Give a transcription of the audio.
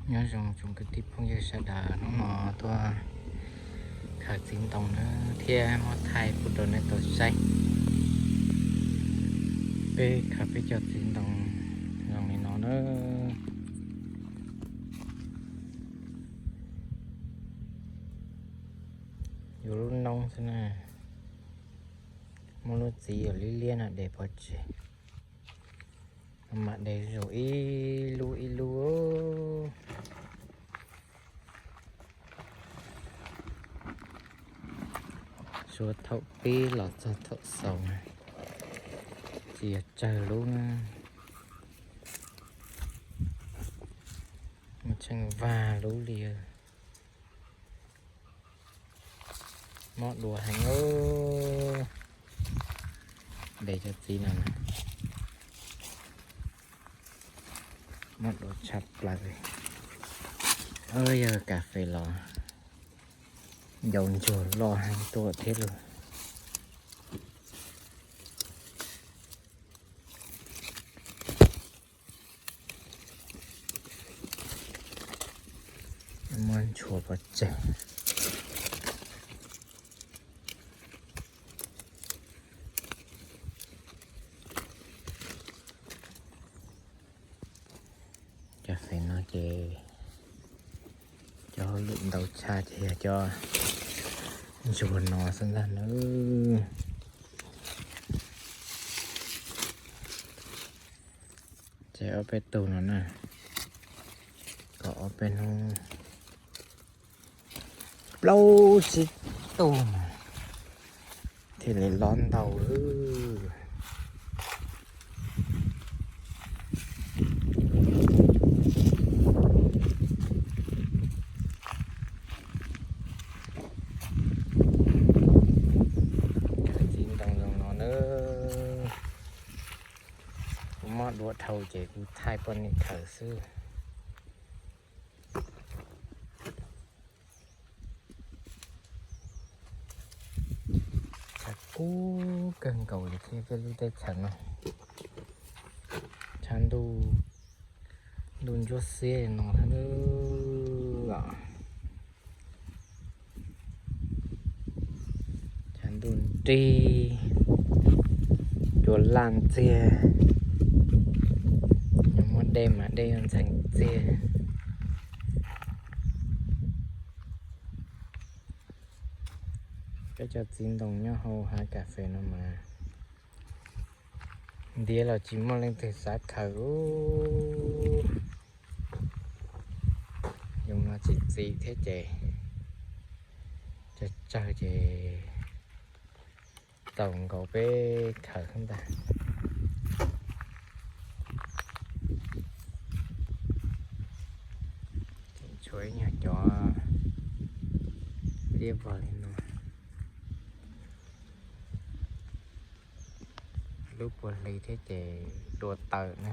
Nyob zoo tsoom kwv tij phooj ywg sawv daws, hnub no tuaj khaws txiv ntoo na thiab muab thaij pub rau nej tau saib. Peb khaws peb cov txiv ntoo zoo li no na. Yuav lub noob xwb na. Muaj lub txiv yog liab liab no de pov tseg. Mam de zus ib lub ib lub. Suav thaum pib los txog thaum xaus na, tsis yog tsawg lub na, muaj tsheej vag lub li. Mob dua heev. De cov txiv no na, mob dua tshaj plaws. Yog kas fes los ncau ntsuag loj heev tuaj thiab lauj. Muab ntshua pov tseg. Cov fes no ces cov hauj lwm ntau tshaj ces yog cov ntsuag no xwb ntag nawb. Ces ob peb tug no na, kom ob peb hnub plaub tsib tug mas thiaj li lob ntau. Khaws txiv ntoo zoo no na. Kuv mob dua dhau ces kuv thaij poj niam khaws xwb. Tshav kub kawg nkaus li thiab peb lub teb chaws no. Tshav ntuj, ntuj ntsuab xiab no os. Tshav ntuj nrig, cua laj ntxiag, yog muaj dej mas dej yuav ntxhee ntxiag. Peb cov txiv ntoo nyob hauv hav kas fes no mas ntiav los tsis muaj leej twg xav khaws. Yus mas txi txiv thiab ces tsawg tsawg ces txaus nkaus peb khaws ntag. Tshuav ib nyuag cov liab vog li no. Lub puag hli thiab ces dua taws na.